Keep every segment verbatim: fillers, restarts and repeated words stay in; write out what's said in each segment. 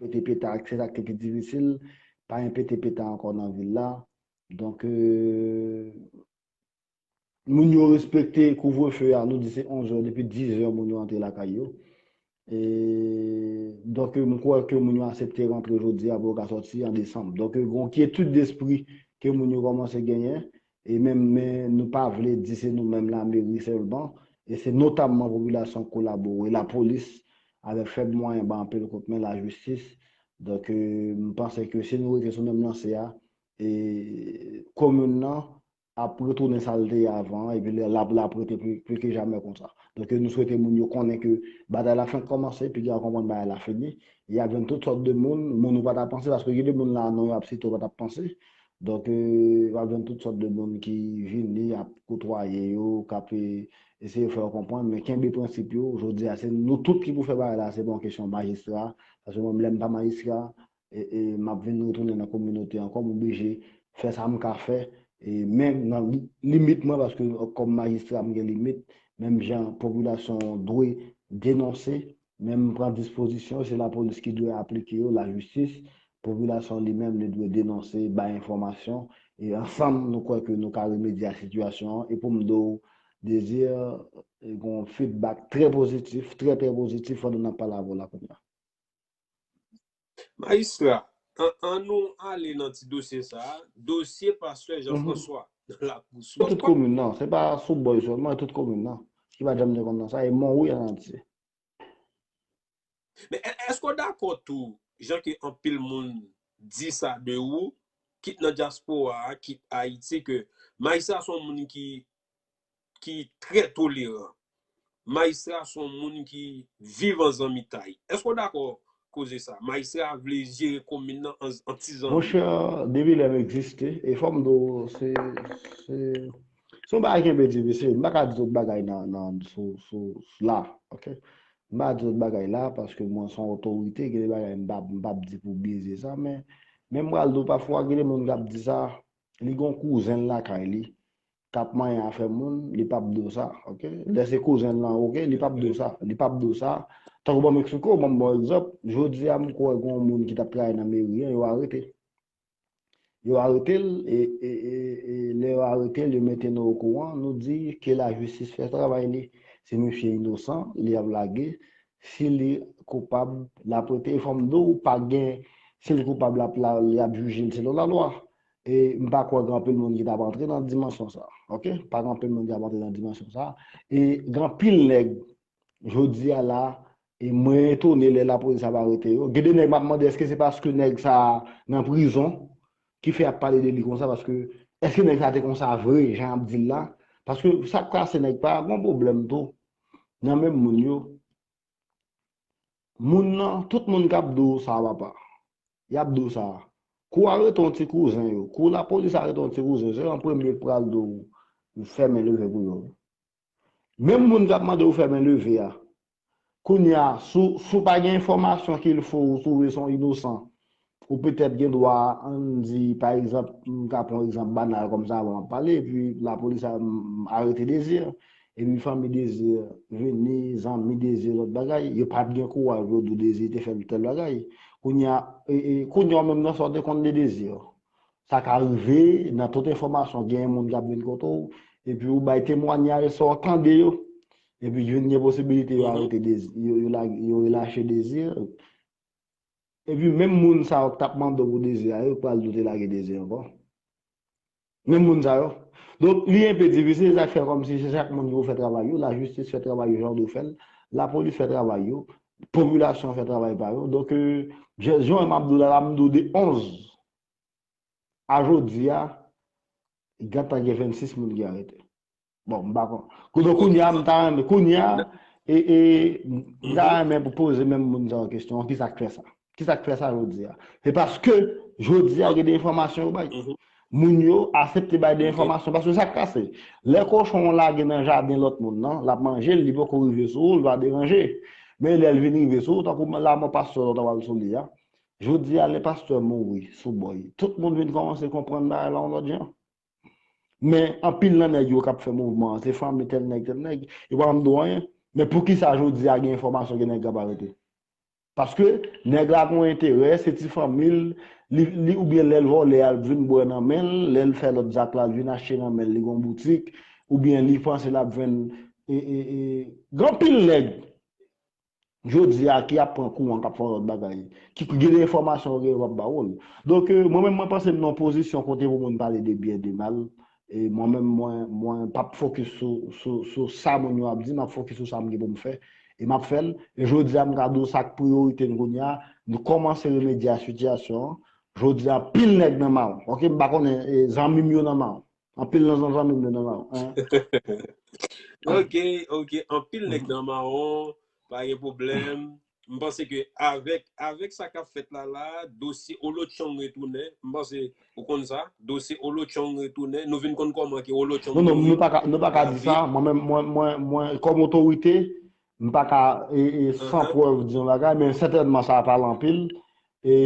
pete peta, se sa ki te pi difisil, pa gen pete peta ankò nan vil la. Donk, euh, moun yo respekte kouvrefe a, nou di se onz è, depi diz è moun yo antre lakay yo. E, donk, m kwè ke moun yo aksepte rantre jodi a pou yo ka sòti an desanm. Donk, gen yon kyetid despri ke moun yo kòmanse genyen, e menm, men nou pa vle di se nou menm lameri sèlman, e se notamman popilasyon k kolabore, lapolis, avèk fèb mwayen, ba anpil kout men, lajistis. Donk, euh, m panse ke si nou rete sou menm lanse a, e komin nan ap retounen sa l te ye avan an, epi l ap, l ap rete pli, pli ke jamè konsa. Donk, nou swete moun yo konnen ke batay la fenk kòmanse, piga yo konprann bagay la fini. Y ap jwenn tout sòt de moun, moun ou pa ta panse, paske gen de moun la, non yo ap site ou pa t ap panse. Donk, euh, w ap jwenn tout sòt de moun ki vini, ap kotwaye yo, k ap, eh, eseye fè yo konprann, men kenbe prensip yo. Jodi a, se nou tout ki pou fè bagay la, se pa yon kesyon majistra, paske mwen menm lè m pa majistra, e, e m ap vin retounen nan kominote ankò, m oblije fè sa m ka fè, e, men nan li-, limit mwen, paske kòm majistra, m gen limit, menm jan popilasyon an dwe denonse, men m pran dispozisyon, se lapolis ki dwe aplike yo, lajistis, popilasyon li menm, li dwe denonse, bay enfòmasyon, e ansanm, nou kwè ke nou ka remedye a sitiyasyon an, e pou m di w, Désir, e gen yon feedback trè pozitif, trè, trè pozitif, pandan n ap pale avè w la kounye a. Majistra, an, an nou ale nan ti dosye sa a, dosye pastè Jean François nan lakou Se tout komin nan, se pa sou bòy sèlman, se tout komin nan, ki pa janm te konn nan sa, e Mont Rouge an antye. Men è-, èske w dakò tou, jan ke anpil moun di sa de ou, kit nan dyaspora a, kit Ayiti, ke majistra se yon moun ki, ki trè toleran. Majistra se yon moun ki viv an zanmitay. Èske w dakò koze sa? Majistra vle jere komin nan an, an ti zanmi. Monchè, depi lè m egziste, e fò m di w, se, se, se yon bagay ki enpe difisil. M pa ka di tout bagay nan, nan, sou, sou, la, ok? M pa di tout bagay la, paske mwen se yon otorite, gen de bagay m p ap, m p ap di pou bize sa, men, men m pral di w pafwa, gen de moun k ap di sa, li gen yon kouzen l lakay li, k ap manyen afè moun, li p ap di w sa, ok? Lè se kouzen l lan, ok, li p ap di w sa, li p ap di w sa. Tankou ban m eksplike w, ban m ba w egzanp, jodi a m kwè gen yon moun ki t ap travay nan meri an, yo arete. Yo arete l, e, e, e, e lè yo arete l, yo mete nou okouran, nou di ke lajistis fè travay li. Si misye inosan, li ap lage. Si li koupab, l ap rete. E fò m di w, pa gen, si l koupab, l ap la, y ap jije l selon lalwa. E m pa kwè gen anpil moun ki t ap antre nan dimansyon sa. Ok? Pa gen anpil moun ki ap antre nan dimansyon sa. E gen anpil nèg, jodi a la, e mwen etone lè lapolis ap arete yo. Gen de nèg m ap mande, èske se paske nèg sa a nan prizon ki fè y ap pale de li konsa? Paske, èske nèg sa a te konsa vre, jan y ap di l la? Paske sa k kase nèg pa, gen yon pwoblèm tou nan menm moun yo. Moun nan, tout moun k ap di w sa, papa, y ap di w sa. Kou arete yon ti kouzen yo, kou lapolis arete yon ti kouzen yo, se yon premye k pral di w fèmen leve pou yo. Menm moun k ap mande w fèmen leve a, kounye a, si w, si w pa gen enfòmasyon qu'il faut, ou twouve se yon inosan, ou petèt gen dwa, ann di, pa egzanp, m ka pran yon egzanp banal kòm sa avan m ap pale, epi lapolis a, m, arete Désir, epi fanmi Désir vini, zanmi Désir, lòt bagay, yo pa t gen kouraj pou yo di w Désir te fè tèl bagay. Kounye a, e, e, kounye a w menm nan sa w te konn de Désir. Sa ka rive nan tout enfòmasyon, gen moun k ap vin kote w, epi ou bay temwanyaj sa w tande yo, epi vin gen posibilite yo arete Désir, yo, yo, la- yo relache Désir. Epi menm moun sa yo k t ap mande w pou Désir a, yo pral di w te lage Désir ankò. Menm moun sa yo. Donk, li enpe difisil, sa k fè kòmsi se chak moun ki pou fè travay yo, lajistis fè travay yo jan yo dwe fè l, lapolis fè travay yo, popilasyon fè travay pa yo. Donk, euh, jan jan m ap di w la, la m di w de onz a jodi a, gentan gen vennsis moun ki arete. Bon, m pa konn. Kounye kounye a, m ta renmen, kounye a, e, e, m ta renmen pou poze menm moun sa yo kesyon an, ki sa k fè sa? Ki sa k fè sa jodi a? Se paske jodi a gen de enfòmasyon yo bay. Moun yo aksepte bay de enfòmasyon, paske sa k pase? Lè kochon an lage nan jaden lòt moun nan, l ap manje l, li poko rive sou ou, l pa deranje. Men lè l vin rive sou ou, tankou lanmò pastè lòt an pral sou li a, jodi a, lè pastè mouri sou bòy, tout moun vin kòmanse konprann bagay la yon lòt jan. Men anpil nan nèg yo k ap fè mouvman an, se fanmi tèl nèg, tèl nèg, yo pa janm di w anyen. Men poukisa jodi a gen enfòmasyon gen nèg k ap arete? Paske nèg la gon enterè, se ti fanmi l, li, li, oubyen lè l vòlè a, l vin bwè nan men l, lè l fè lòt zak la, l vin achte nan men l, li gon boutik, oubyen li panse l ap jwenn, e, e, e, gen anpil nèg jodi a ki ap pran kouran, k ap fè lòt bagay, ki gen de enfòmasyon yo gen yo p ap ba w l. Donk, e, mwen menm, mwen panse m nan yon pozisyon kote pou moun pale de byen, de mal. E mwen menm, mwen, mwen p ap fokis sou, sou, sou sa moun yo ap di, m ap fokis sou sa m gen pou m fè. E m ap fè l. E jodi a, m ka di w sa k priyorite n kounye a, nou kòmanse remedye a sitiyasyon an. Jodi a, anpil nèg nan mawon. Oke, m pa konnen, e, zanmi m yo nan mawon. Anpil nan zanmi m yo nan mawon. Ok, ok. Anpil nèg nan mawon, pa gen pwoblèm. M panse ke avèk, avèk sa k ap fèt la la, dosye Olochong retounen. M panse ou konn sa. Dosye Olochong retounen. Nou vin konn kòman ke Olochong... Non, non, nou pa ka, nou pa ka di sa. Mwen menm, mwen, mwen, mwen, kòm otorite, m pa ka, e, e, san prèv di yon bagay, men sètènman sa pale anpil. E,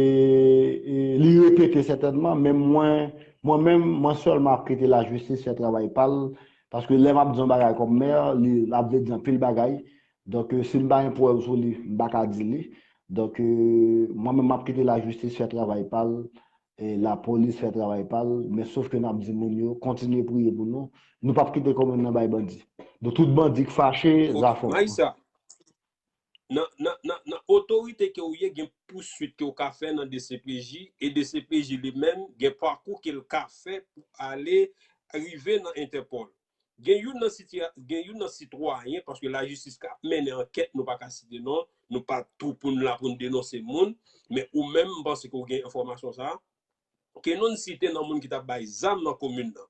e li repete sètènman, men mwen, mwen menm, mwen sèlman ap kite lajistis fè travay pa l, paske lè m ap di yon bagay kòm mè, li ap vle di anpil bagay. Donk, e, si m pa gen prèv sou li, m pa ka di li. Donk, e, mwen menm, m ap kite lajistis fè travay pa l, e lapolis fè travay pa l, men sof ke n ap di moun yo, kontinye priye pou nou. Nou p ap kite komin nan bay bandi. Donk, tout bandi k fache, zafè. Nan, nan, nan, nan otorite ke w ye, gen pouswit ke w ka fè nan D C P J, e D C P J li menm gen pakou ke l ka fè pou ale rive nan Entèpòl. Gen youn nan sitiya-, gen youn nan sitwayen, paske lajistis ka mennen ankèt, nou pa ka site non, nou pa tou pou n la pou n denonse moun, men ou menm, m panse ke w gen enfòmasyon sa a. Ke nou site nan moun ki t ap bay zam nan komin nan.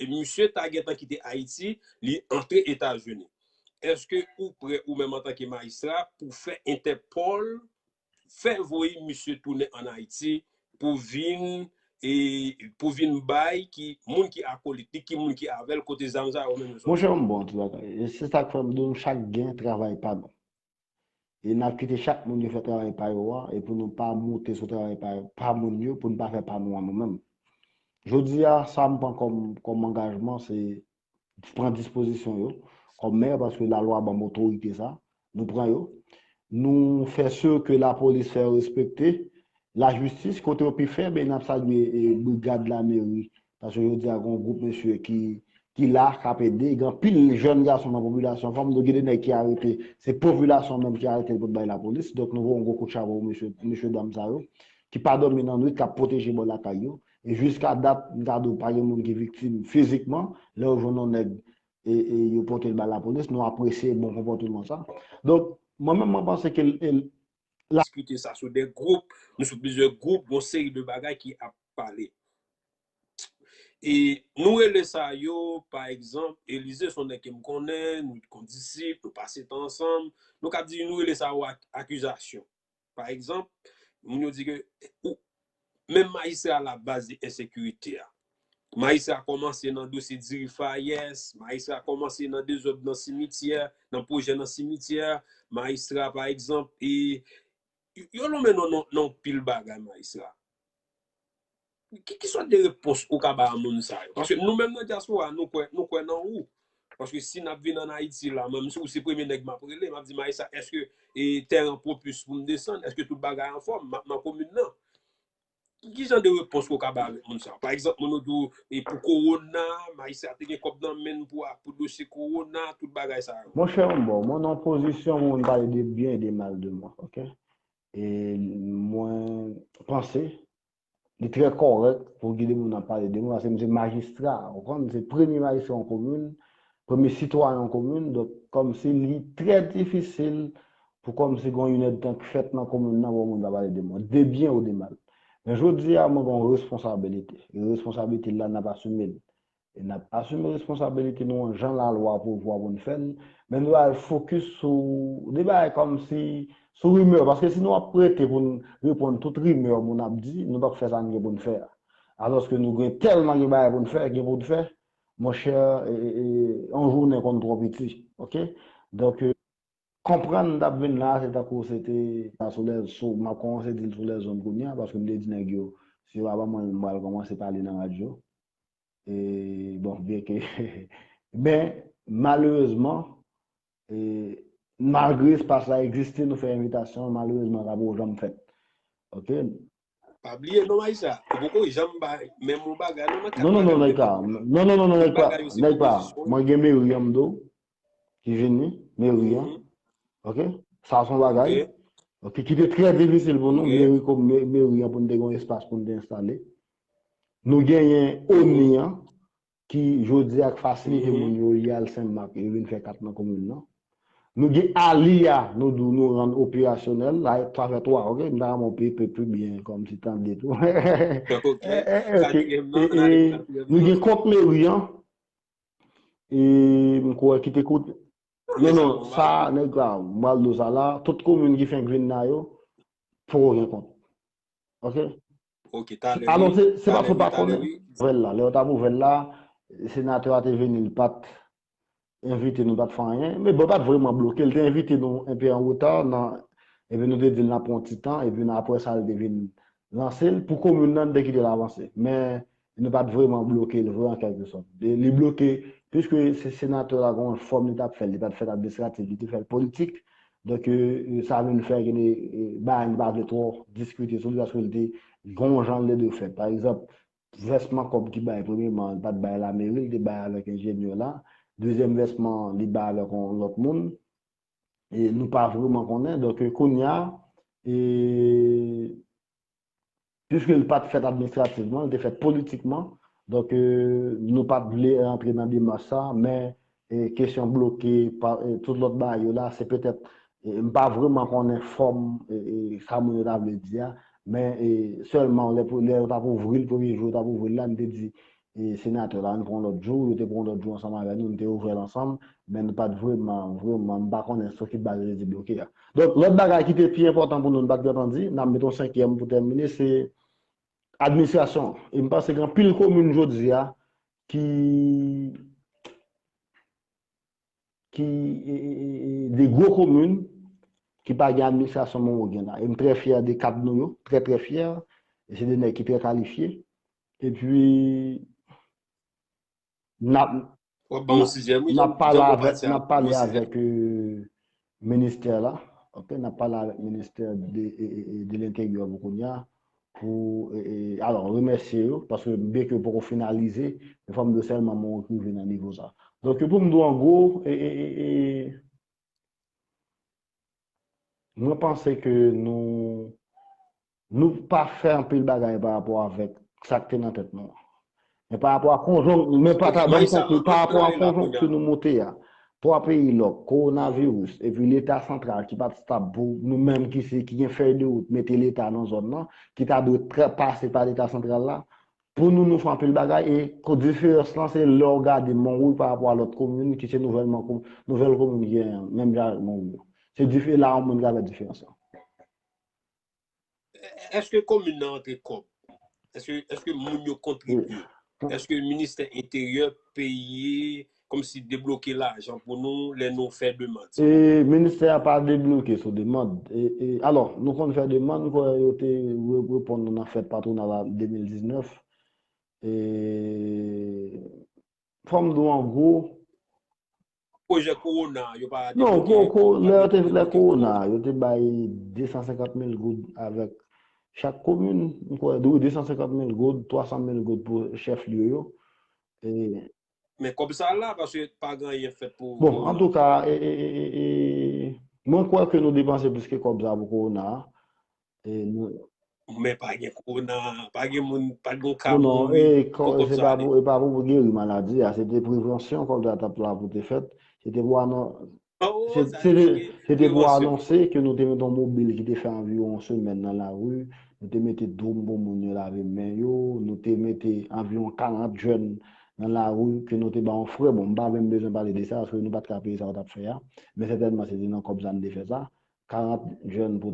E misye ta gentan kite Ayiti, li antre Etazini. Èske ou prè ou menm antanke majistra pou fè Entèpòl fè voye misye tounen ann Ayiti pou vin, e pou vin bay ki moun ki akolit li, ki moun ki avè l, kote zam sa yo menm yo soti? Monchè, m bon ti bagay. E se sa k fè m di nou chak gen travay pa nou. E n ap kite chak moun yo fè travay pa yo a, e pou nou pa moute sou travay pa, pa moun yo, pou n pa fè pa nou an nou menm. Jodi a, sa m pran kòm, kòm angajman, se pran dispozisyon yo, kòm mè, paske lalwa ban m otorite sa, nou pran yo. Nou fè si ke lapolis fè yo respekte, lajistis, kote yo pi fèb, e n ap salye, e, brigad lameri, paske jodi a, gen yon gwoup mesye ki, ki la, k ap ede, gen anpil jèn gason nan popilasyon, fanm, nou gen de nèg ki arete, se popilasyon menm ki arete l pou t bay lapolis, donk nou voye yon gwo kout chapo pou mesye, mesye dam sa yo, ki pa dòmi nan nwit, k ap pwoteje bò lakay yo, e jiska dat, m ka di w, pa gen moun ki viktim fizikman, lè yo jwenn yon nèg, e, e yo pote l bay lapolis, nou apresye bon konpòteman sa. Donk, mwen menm, mwen panse ke l, e, la diskite sa sou de gwoup, nou sou plizyè gwoup, gon seri de bagay ki ap pale. E nou rele sa yo, pa egzanp, Elize se yon nèg ke m konnen, nou kondisip, nou pase tan ansanm, nou ka di nou rele sa yo ak-, akizasyon. Pa egzanp, moun yo di ke ou, menm majistra a la baz de ensekirite a. Majistra a kòmanse nan dosye diri fayès, majistra a kòmanse nan dezòd nan simityè, nan pwojè nan simityè, majistra, pa egzanp, e, yo lonmen nan, nan, nan pil bagay, majistra. Ki, ki sòt de repons ou ka ba moun sa yo? Paske nou menm nan dyaspora, nou kwè, nou kwè nan ou. Paske si n ap vin ann Ayiti la, menm si ou se premye nèg m ap rele, m ap di, "Majistra, èske, e, tèren pwopis pou m desann? Èske tout bagay anfòm? M ap nan komin nan." Ki, ki jan de repons ou ka ba avèk moun sa yo? Pa egzanp, moun yo di w, e, pou kowona, majistra te gen kòb nan men l pou, pou dosye kowona, tout bagay sa yo. Monchè, m bon, mwen nan pozisyon pou moun pale de byen e de mal de mwen, oke? E mwen panse li trè kòrèk pou gen de moun ap pale de mwen, paske m se majistra, ou konprann, m se premye majistra yon komin, premye sitwayen yon komin, donk kòmsi li trè difisil pou kòmsi gen yon inèdtan k fèt nan komin nan pou yon moun ta pale de mwen, de byen ou de mal. Men jodi a, mwen gen yon responsabilite, e responsabilite la n ap asime l. E n ap asime responsabilite nou an jan lalwa prevwa pou n fè l, men nou al fokis sou de bagay kòmsi sou rimè, paske si nou ap rete pou n reponn tout rimè moun ap di, nou p ap fè sa n gen pou n fè a. Alòske nou gen tèlman gen bagay pou n fè, gen pou n fè, monchè, e, e, e, yon jounen konn twò piti, oke? Donk, e, konprann m t ap vin la, se tankou se te sou lè, sou, m ap kòmanse di l sou lèzonn kounye a, paske m te di nèg yo, si yo pa ban mwen l, m pral kòmanse pale nan radyo. E, bon, byenke, men, malerezman, e, malgre espas la egziste, nou fè envitasyon, malerezman, sa poko janm fèt. Ok? Pa bliye non, Maïssa. Ou poko janm bay menm yon bagay non nan kat Non, non, non, bagay nèg la. Non, non, non, non, nèg la. Bagay yo se Nèg la. pwopozisyon. Mwen gen meri an m do, ki vini, meri an. Mhm. Ok? Sa se yon bagay. Ok. Ok, ki te trè difisil pou nou. Ok. Meri, ko- me- meri an pou nou te gen yon espas pou nou te enstale. Nou genyen ONI an, ki jodi a k fasilite Mhm. moun yo li al Senmak, yo vin fè kat nan komin nan. Nou gen ALI a, nou di nou rann operasyonèl, la, twa fè twa, ok? M ta renmen peye pep pi byen, kòm si tande tou. Ok. Eh, eh, eh, ok. Katriyèm Eh, nan, eh, katriyèm nou nan. Gen kont meri an, e m kwè ki te koute. Non, Yes, non, bon, sa, nèg la, m pral di w sa la, tout komin ki fenk vin la yo, poko gen kont. Ok? Ok, talè. Alò, Wi, se se pa talè, fòt wi, pa talè, konnen. Wi. Nouvèl la, lè yo t ap ouvè l la, senatè a te vini, li pa t envite nou, pa t fè anyen. Men bon, pa t vrèman bloke l, te envite nou enpe an reta, nan, epi nou te di l n ap pran yon ti tan, epi nan apre sa, l te vin lanse l. Pou komin nan, nou te kite l avanse. Men nou pa t vrèman bloke l vre, an kèlke sòt. E li bloke, piske se senatè la gen yon fòm li t ap fè l, li pa t fè l administratif, li te fè l politik. Donk, e, e, sa vin fè gen de, e, bagay nou pa vle twò diskite sou li, paske li te gen yon jan l te dwe fèt. Pa egzanp, vèsman kòb ki bay, premyèman, li pa t bay lameri, li te bay avèk enjenyè la. Dezyèm vèsman, li bay avèk yon lòt moun. E nou pa vrèman konnen. Donk, e, kounye a, e, piske li pa t fèt administrativman, li te fèt politikman. Donk, e, nou pa t vle rantre nan demach sa, men, e, kesyon bloke, pa, e, tout lòt bagay yo la, se petèt, e, m pa vrèman konnen fòm, e, e, sa moun yo ta vle di a, men, e, sèlman lè, lè yo t ap ouvri l, premye jou yo t ap ouvri l la, nou te di, e, senatè la, nou pran lòt jou, yo te pran lòt jou ansanm avè nou, nou te ouvè l ansanm, men nou pa t vrèman, vrèman, m pa konnen sou ki baz yo te di bloke a. Donk, lòt bagay ki te pi enpòtan pou nou, nou pa t gentan di, n ap met yon senkyèm pou tèmine, se administrasyon. E m panse gen anpil komin jodi a ki, ki, e, e, e, e, de gwo komin ki pa gen administrasyon Monroe gen la. E m trè fyè de kat nou yo, trè, trè fyè. E se de nèg ki trè kalifye. Epi, n ap, W ap ban yon sizyèm, wi, n ap jan, pale jan bon avèk, pati n a, ap pale bon sizyèm. Avèk, euh, ministè la. Ok, n ap pale avèk ministè de, e, e, e, de lenteryè pou kounye a. Pou, e, e, alò, remèsye yo, paske byenke yo poko finalize, men fò m di w sèlman Monroe rive nan nivo sa. Donk, pou m di w an gwo, e, e, e, e, mwen panse ke nou, nou pa fè anpil bagay pa rapò avèk sa k te nan tèt nou an. Men pa rapò a konjon, men pa ta, ban m konkli, pa rapò a konjonkti nou moute a, twa peyi lòk, kowonaviris, epi Leta santral ki pa t stab pou nou menm ki se, ki gen fèy de wout, mete Leta nan zòn nan, ki ta dwe tra-, pase pa Leta santral la, pou nou, nou fè anpil bagay, e ko-, diferans lan, se lè w gade Monroe pa rapò a lòt komin, ki se nouvèlman ko-, nouvèl komin ki genyen, menm jan avèk Monroe. Se dife-, la yon moun ka fè diferans lan. Èske komin nan antre kòb? Èske, èske moun yo kontribye? Èske ministè enteryè peye, kòmsi debloke lajan pou nou lè nou fè demann? E ministè a pa debloke sou demann. E, e, alò, nou konn fè demann, kwè yo te re-, reponn nou nan fèt patwonal la de mil diznèf. E fò m di w an gwo, Pwojè kowona, yo pa Non, debloke, ko, ko, yo pa lè yo te, debloke lè kòb. Kowona, yo te bay de san senkant mil goud avèk chak komin, m kwè, wi, de san senkant mil goud, twa san mil goud pou chèf lye yo. E, Men kòb sa la, paske pa gen anyen fèt pou bon, kowona. Antouka, e, e, e, e, e, mwen kwè ke nou depanse plis ke kòb sa pou kowona a. E nou, Men pa gen kowona, pa gen moun, pa gen yon non, ka non, mouri e, pou kò-, kòb se sa pa ale. Pou, e pa pou, pou geri maladi a, se te prevansyon kòb sa t ap la pou te fèt. Se te pou anon-, Oh, se, sa se te, se se te pou prevansyon. Anonse ke nou te mete yon mobil ki te fè anviwon yon semèn nan lari. Nou te mete dwòm pou moun yo lave men yo. Nou te mete anviwon karant jèn nan lari ke nou te ba yon frè. Bon, m pa menm bezwen pale de sa, paske nou pa t ka peye sa yo t ap fè a. Men sètènman, se te nan kòb sa nou te fè sa. Karant jèn pou